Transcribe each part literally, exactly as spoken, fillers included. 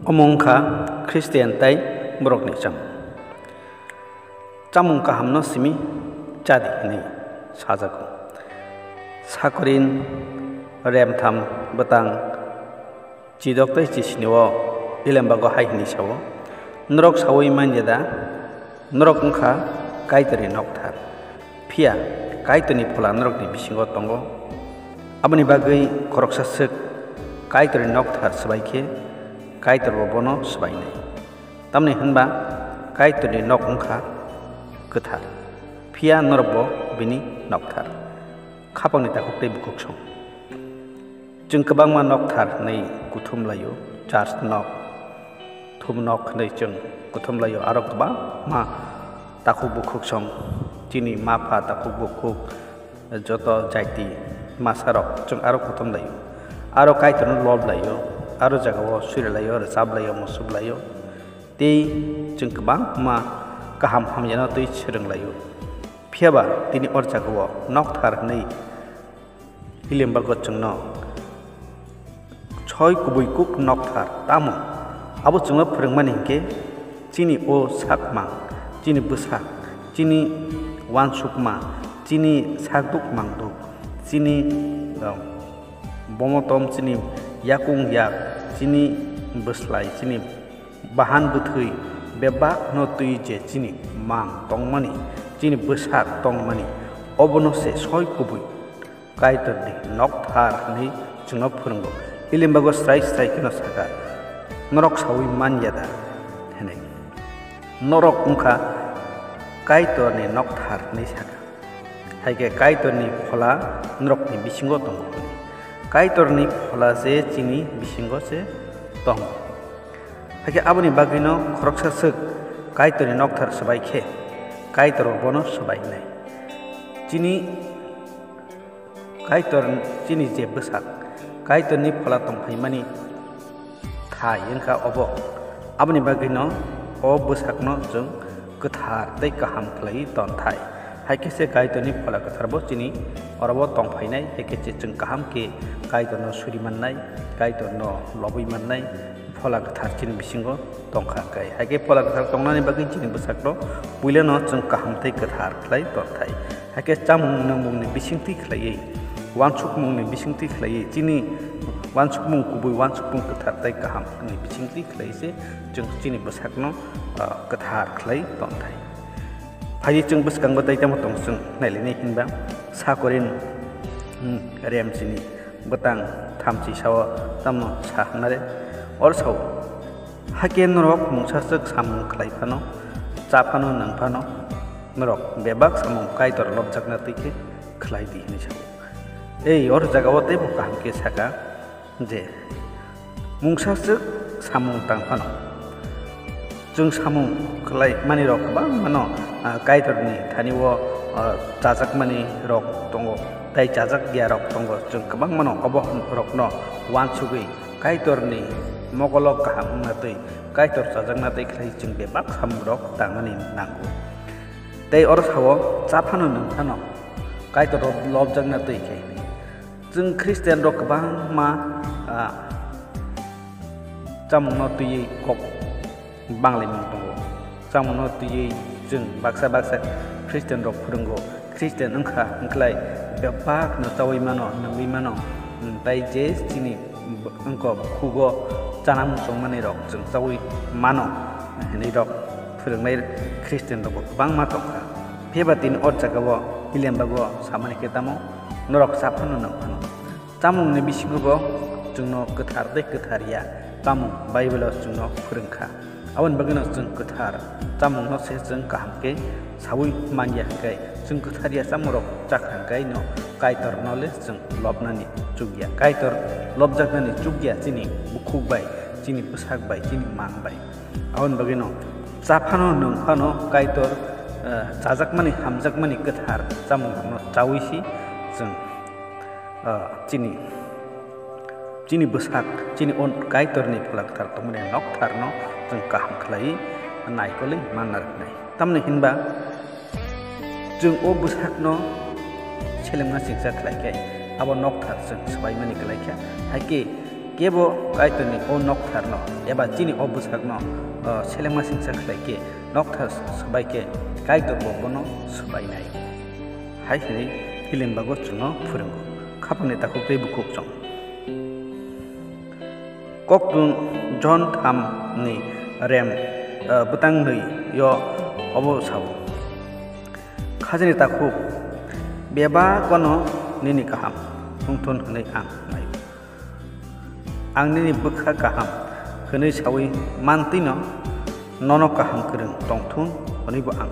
Omo wngkha Khristian tai borokni chamung. Chamung kahamno simi chadi hwnwi sajago. Sakorin, remtham, bwtang, chidok tei chisnio Ilembago hai hwnwi sao, "Norok saui manya da? Norok wngkha Kaitorni nokthar, phiya Kaitorni Phola norokni bisingo tongo. Aboni bagwi khoroksa swk Kaitorni nokthar swbai khe Kaitorbo bono swbainai. Tamni hwnba Kaitorni nok wngkha kwthar, phiya norokbo bini nokthar." Khapangni takhuk tei bukhuk song. Chwng kwbangma nokthar hwnwi kuthum laio, church nok, thum nok hwnwi chwng kuthum laio, aro kwbangma takhuk bukhuk song, chini ma pha takhuk bukhuk, joto jaiti masarok chwng aro kuthum laio, aro Kaitorno lob laio, aro jagao suri laio, rwchap laio, musuk laio, tei chwng kwbangma kaham hamyano twi swrwng laio. Phiya ba tini o jagao nokthar hwnwi Ilembago chwngno soi kubui kuk nokthar. Tamo abo chwngno phwrwngmani hinkhe chini o sakmang, chini bwsak, chini uansukma, chini sakduk mangduk, chini, um, bomotom, chini yakung yak, chini bwslai, chini bahan bwthwi bebakno twi je chini mang tongmani, chini bwsak tongmani, obono se soi kubui Kaitorni nokthar hwnwi chwngno phwrwngo. Ilembago srai srai kheno sakha, "Norok saui man ya da?" hwnwi. Norok wngkha Kaitorni nokthar hwnwi sakha. Hai khe Kaitorni Phola norokni bisingo tongo hwnwi. Kaitorni Phola se chini bisingo se tongo. Hai khe aboni bagwino khoroksa swk Kaitorni nokthar swbai khe Kaitorbo bono swbainai. Chini Kaitor, chini je bwsak, Kaitorni Phola tongphaimani thai wngkha obo. Aboni bagwino o bwsakno chwng kwthar tei kaham khlaiwi ton thai. Hai khe se Kaitorni Phola Kwtharbo chini orobo tongphainai, hai khe se chwng kaham khe Kaitorno suri mannai, Kaitorno lobwi mannai, Phola Kwthar chini bisingo tongkha khe. Hai khe Phola Kwthar tongnani bagwi chini bwsakno puilano chwng kaham tei kwthar khlai ton thai. Hai khe chamung nungmungni bisingtwi khlaiwi, uansukmungni bisingtwi khlaiwi, chini uansukmung kubui, uansukmung kwthar tei kahamni bisingtwi khlaiwi se chwng chini bwsakno, ah, kwthar khlai ton thai. Phai chwng bwskango tei tamo tong chwng nailainai hinba sakorin, hmm, rem chini bwtang thamchi sao tamo sa hwnare or sao. Hakhe norok mungsa swk samung khlai phano, cha phano, nang phano, norok bebak samung Kaitor lobjakna twi khe khlai di hwnwi sao. Ei or jagao teibo kaham khe saka je, mungsa swk samung tang phano, chwng samung khlai manirok kwbangmano, ah, Kaitorni thani-o, ah, chajakmani rok tongo, tei chajak ya rok tongo. Chwng kwbangmano obo rokno uansugwi Kaitorni mokolo kaham wngna twi, Kaitor chajakna twi khlai chwng bebak samungrok tangnani nango. Tei oro sao, cha phano nung phano Kaitor lobjakna twi khe. Chwng Khristian rok kwbangma, ah, chamungno twiwi kok banglaimung tongo. Chamungno twiwi chwng baksa baksa Khristian rok phwrwngo. Khristian wngkha wngkhlai bebakno chaui mano, nungwi mano, mm, tai je chini b-, wngkok bukhugo chana muchungmani rok chwng chaui mano hinwi rok phwrwngnai Khristian rokbo kwbangma tongkha. Phiya ba tini o jagao Ilembago samani khe tamo, norok cha phano nung phano. Chamungni bisingo bo chwngno kwthar tei kwthar ya chamung Bible-o chwngno phwrwng kha. Aboni bagwino chwng kwthar chamungno se chwng kaham khe saui man ya hwnkhe, chwng kwthar ya chamungrok chakha hwnkhe no Kaitorno le chwng lobnani chuk ya. Kaitor lobjaknani chuk ya chini bukhuk bai, chini bwsak bai, chini mang bai. Aboni bagwino cha phano nung phano Kaitor, eh, chajakmani, hamjakmani kwthar chamungrokno chaui si chwng ah, chini, chini bwsak, chini on Kaitorni Phola Kwthar tongmani noktharno chwng kaham khlaiwi naikolwi manna rwnai. Tamni hinba chwng o bwsakno selemna chingsa khlai khe, abo nokthar chwng swbaimani kwlai kha. Hai khe Kebo Kaitorni o noktharno eba chini o bwsakno, o, selengma singsa khlai khe, nokthar swbai khe, Kaitorbo bono swbainai. Hai hwnwi Hilenbago chwngno phwrwngo. Khapangni takhuk tei bukhuk chwng. Koktun John thamni rem, o, bwtang nwi yo obo sao. Khajani takhuk, bebak'-no nini kaham wngthun hwnwi ang naio. Ang nini bwkha kaham hwnwi saui mantwino nono kaham kwrwng tongthun hwnwibo ang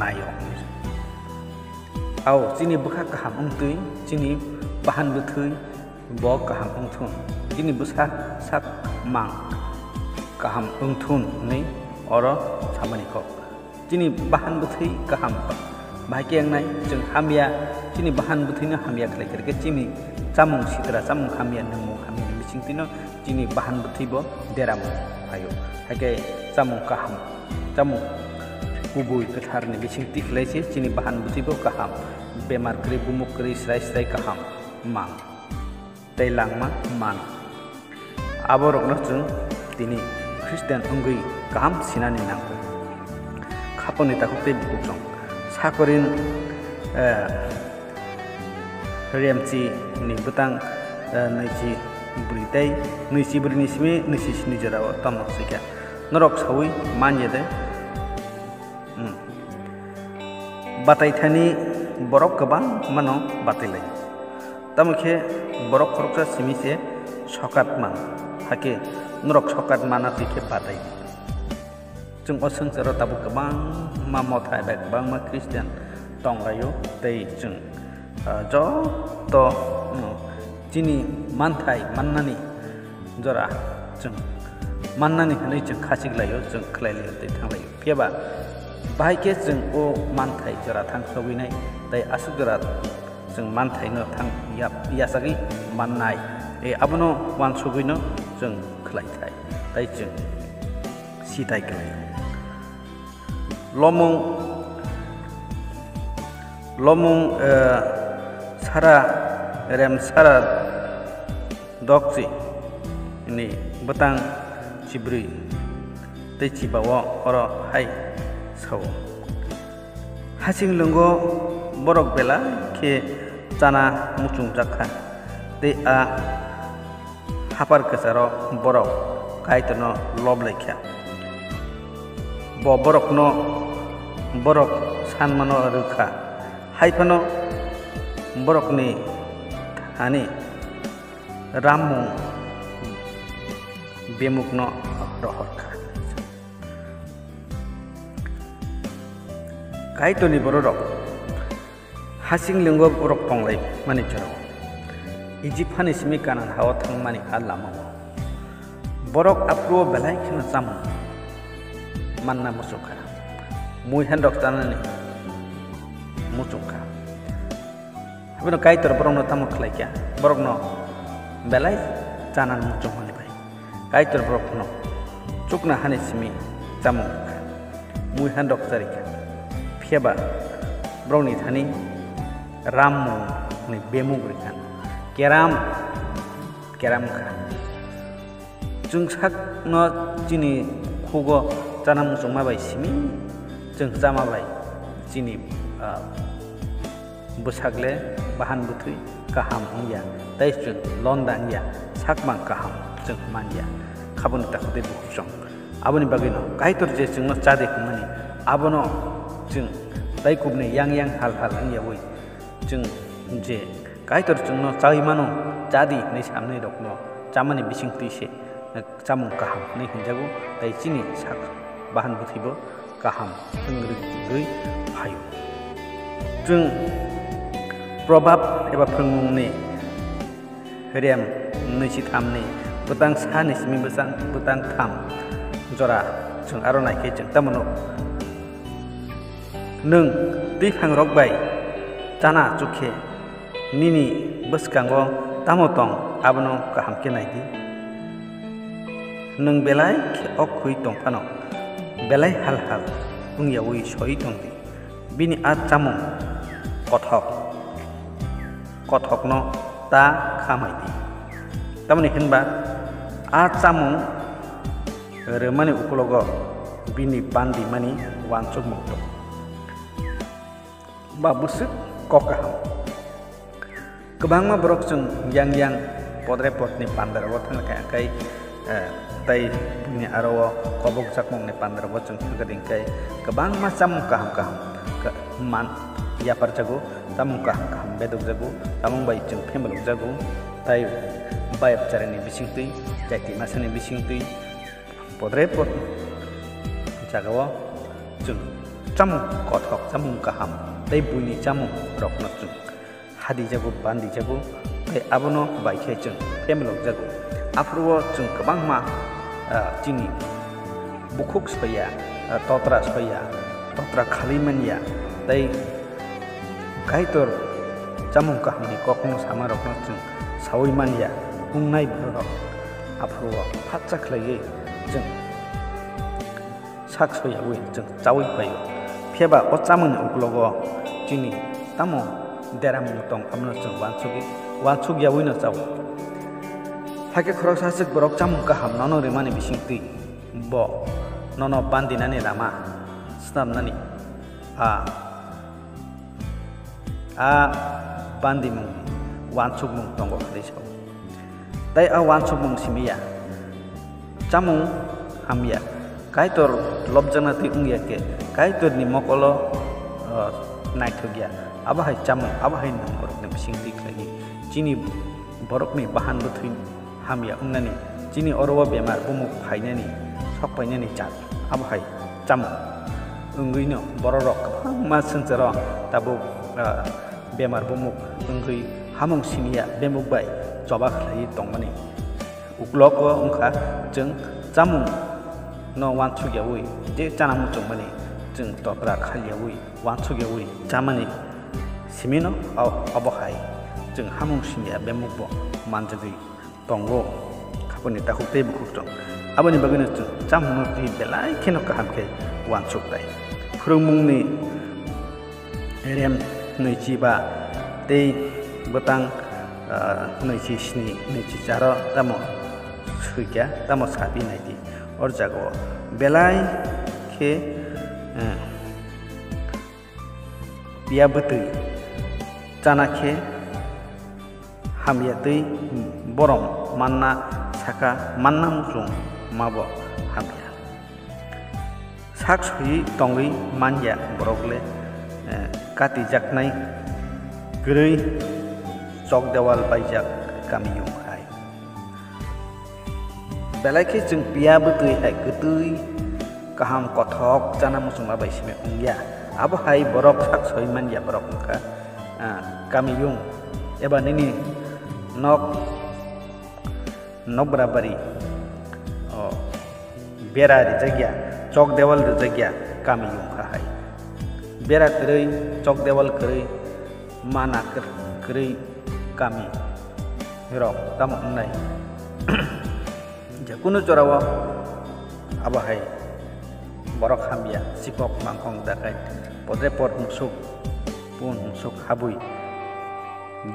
naio. Ao chini bwkha kaham wngtwi chini bahan bwthwi bo kaham wngthun, chini bwsa sak mang kaham wngthun hwnwi oro samani kok. Chini bahan bwthwi kaham bahai khe wngnai, chwng hamya, chini bahan bwthwino hamya khlai khe chini chamung sitra, chamung hamya, nwngmung hamya ni bisingtwino chini bahan bwthwibo deramo phaio. Hakhe chamung kaham, chamung kubui kwtharni bisingtwi khlai se chini bahan bwthwibo kaham, bemar kwrwi, bumuk kwrwi, srai srai kaham mang tei langma mano. Aborokno chwng tini Khristian wngwi kaham sinani nango. Khapangni takhuk tei bukhuk chwng. Sakorin, eh, Remchi ni bwtang, eh, nwichi bwrwi tei nwichi bwrwini simi nwichi sini jorao tamo swikha. Norok saui manya de? Hmm. Batai thani borok kwbangmano batai lai. Tamo khe borok khoroksa simi se sokat man. Hakhe norok sokat mana twi khe batai. Chwng o swngcharo tabuk kwbangma motha eba kwbangma Christian tong laio tei chwng, ah, joto, mm, chini manthai mannani jora chwng mannani hwnwi chwng khachik laio, chwng khlai laio tei thang laio. Phiya ba bahai khe chwng o manthai jora thang sogwi nai tei aswk jora chwng manthaino thang yap-, yachagwi mannai. E, abono uansugwino chwng khlai thai tei chwng sitai khlaio. Lomung, lomung, eh, sara, rem sara dokchi ni bwtang chibrwi tei chibao oro hai sao. Hasing lwngo borok belai khe chana muchungjak kha, tei a haphar kwcharo borok Kaitorno lob lai kha. Bo borokno borok sanmano rw kha, hai phano borokni thani rammung bemukno rohor kha. Kaitorni bororok hasing lwngo borok tong lai mani jorao, Ijip hani simi Kanan hao thangmani a lamao borok aphuru belai kheno chamung manna muchung kha, mui handok chanani muchung kha. Abono Kaitor borokno tamo khlai kha? Borokno belai chanani muchung mani bai. Kaitor borokno chukna hani simi chamung rwkha, mui handok charikha. Phiya ba borokni thani rammungni bemuk rwkha, keram, keram kha. Chwng sakno chini khugo chana muchungma bai simi, chwng chama bai chini, ah, bwsakle bahan bwthwi kaham wngya, tei chwng londa wngya, sakmang kaham chwng manya. Khaboni takhuk tei bukhuk chwng. Aboni bagwino Kaitor je chwngno cha de hwnmani, abono chwng tei kubni yang yang hal hal wngyaui chwng je Kaitor chwngno chaui mano, cha di hwnwi samnairokno chamani bisingtwi se chamung kaham hwnwi hinjago, tei chini sak bahan bwthwibo kaham wngwi phaio. Chwng Probab eba Phrwngmungni rem nwichi thamni bwtang sa ni simi bwsang bwtang tham jora chwng aro naikhe chwng tamo nuk. Nwng twiphang rok bai chana achuk khe nini bwskango tamo tong abono kaham khe nai di. Nwng belai khe ok khwi tong phano belai hal hal wngyaui soi tong di. Bini a chamung kothok kothokno ta kha mai di. Tamoni hinba A chamung rwmani uklogo bini bandimani uansukmung tongo. Ba bwswk kok kaham. Kwbangma borok chwng yang yang podre podni pandaro thangkha, hwnkhe, eh, tei buini aro o kobokjakmungni pandaro chwng thangkha, hwnkhe kwbangma chamung kaham kaham khe man yaparjago, chamung kaham kaham bedokjago, chamung bai chwng phemelokjago, tei bayapcharini bisingtwi, chaitimani bisingtwi, podre pod jagao chwng chamung kothok, chamung kaham tei buini chamung rokno chwng hadijago, bandijago, tei abono bai khe chwng phemelokjago. Aphuru o chwng kwbangma, ah, chini bukhuk soya, ah, totra soya, totra khalwi manya, tei Kaitor chamung kahamni kokno samarokno chwng saui manya wngnai bororok. Aphuru o phatsa khlaiwi chwng sak soyaui chwng chaui phaio. Phiya ba o chamungni uklogo chini tamo deramung tong, abono chwng uansugwi, uansuk yaui no chao. Hakhe khoroksa swk borok chamung kaham nono rimani bisingtwi bo nono bandinani lama snamnani a, a bandimung uansukmung tongo hinwi sao. Tei a uansukmung simi ya, chamung hamya, Kaitor lobjakna twi wngya khe, Kaitorni mokolo, o, naithok ya. Abo hai chamung, abo hai nwng borokni bising twi khlaidi. Chini borokni bahan bwthwi hamya wngnani, chini oro o bemar bumuk phainani, sok painani jat, abo hai chamung wngwino bororok kwbangma swngcharo tabuk, ah, bemar bumuk wngwi hamung siniya bemuk bai choba khlaiwi tongmani. Uklogo wngkha chwng chamung no uansukyaui, je chana muchungmani chwng topra khalyaui, uansukyaui chamani simino, o-, obo hai chwng hamung siniya bemukbo manjagwi tongo, khaponi takhuk tei bukhuk chwng. Aboni bagwino chwng chamungno twi belai kheno kaham khe uansuk tai. Phwrwngmungni rem nwichi ba tei bwtang, ah, nwichi sni, nwichi charo tamo swikha, tamo sapi naidi. O jagao belai khe, eh, piya bwtwi chana khe hamya tei borom manna saka, manna muchung mabo hamya. Sak soiwi tongwi manya borok le, eh, katijaknai kwrwi chok dewal baijak kamiyung hai. Belai khe chwng piya bwtwi hai kwtwi kaham kothok chana muchungma bai simi wngya. Abo hai borok sak soi manya borok wngkha, ah, kamiyung eba nini nok, nokbra bari, o, bera rijakya, chok dewal rijakya kamiyung wngkha hai. Bera kwrwi, chok dewal kwrwi, mana kwr-, kwrwi kami rok tamo wngnai. Je kunu jorao abo hai borok hamya, sipok, mangkhong, dakai, podre pod, musuk, pun, musuk, habwi,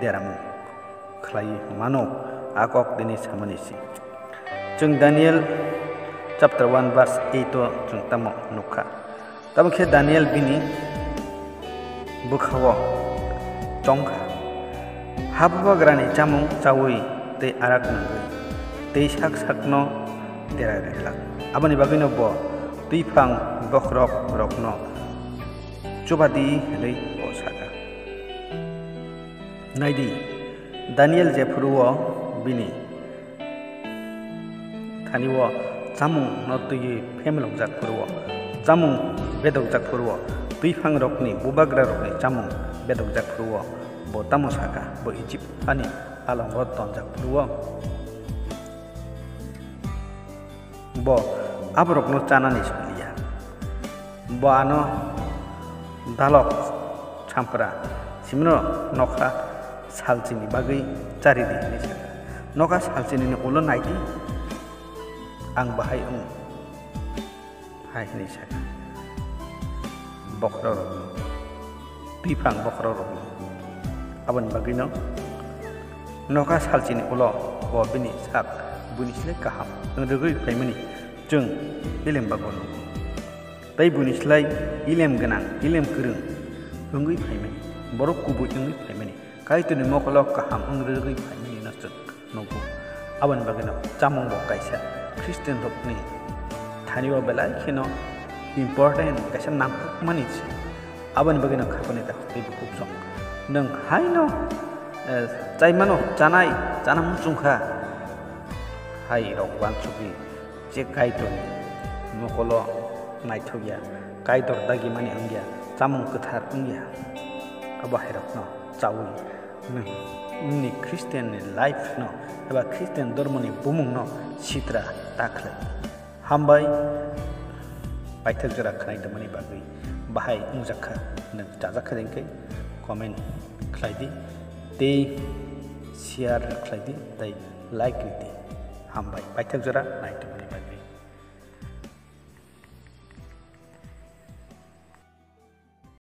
deramung khlai mano, a kok tini samani si. Chwng Daniel chapter one verse eight o chwng tamo nukha. Tamo khe Daniel bini bwkhao chongkha. Ha bubagrani chamung chaui tei arak nungwi, tei sak sakno dera rilak. Aboni bagwino bo twiphang bokhorok rokno chubadi hinwi bo sakha. Naidi, Daniel jephuru o bini thani o chamung no twiwi phemelokjak phuru o, chamung bedokjak phuru o, twiphang rokni bubagra rokni chamung bedokjak phuru o, bo tamo sakha, bo Egypt hani alongo tonjak phuru o. Bo aborokno chanani saliya. Bo ano dalok sampra simino nokha salchini bagwi charidi hinwi sakha. Nokha salchinini ulo naidi, ang bahai wng hai hinwi sakha. Bokhorok rokno. Twiphang bokhorok rokno. Aboni bagwino nokha salchini ulo bo bini sak Buini slai kaham wng rwgwi phaimani chwng Elem bago nugo. Tei buini slai Elem gwnang, Elem kwrwng wngwi phaimani, borok kubui wngwi phaimani, Kaitorni mokolo kaham wng rwgwi phaimani no chwng nugo. Aboni bagwino chamung bo kaisa Christian rokni thani o belai kheno important, kaisa nangkukmani se. Aboni bagwino khakoni takhuk tei bukhuk song. Nwng haino, eh, chaimano chanai, chana muchung kha. Hai rok uansugwi je Kaitorni mokolo naithok ya, Kaitor dagimani wng ya, chamung kwthar wng ya. Abo hai rokno chaui nwng nini Christian ni life no eba Christian dormo ni bumung no sitra ta khlai. Hambai, paithak jora khnai tongmani bagwi bahai wngjakha, nwng chajakha hwnkhe comment khlai di, tei share khlai di, tei like ri di. Hambai, paithak jora nai tongmani.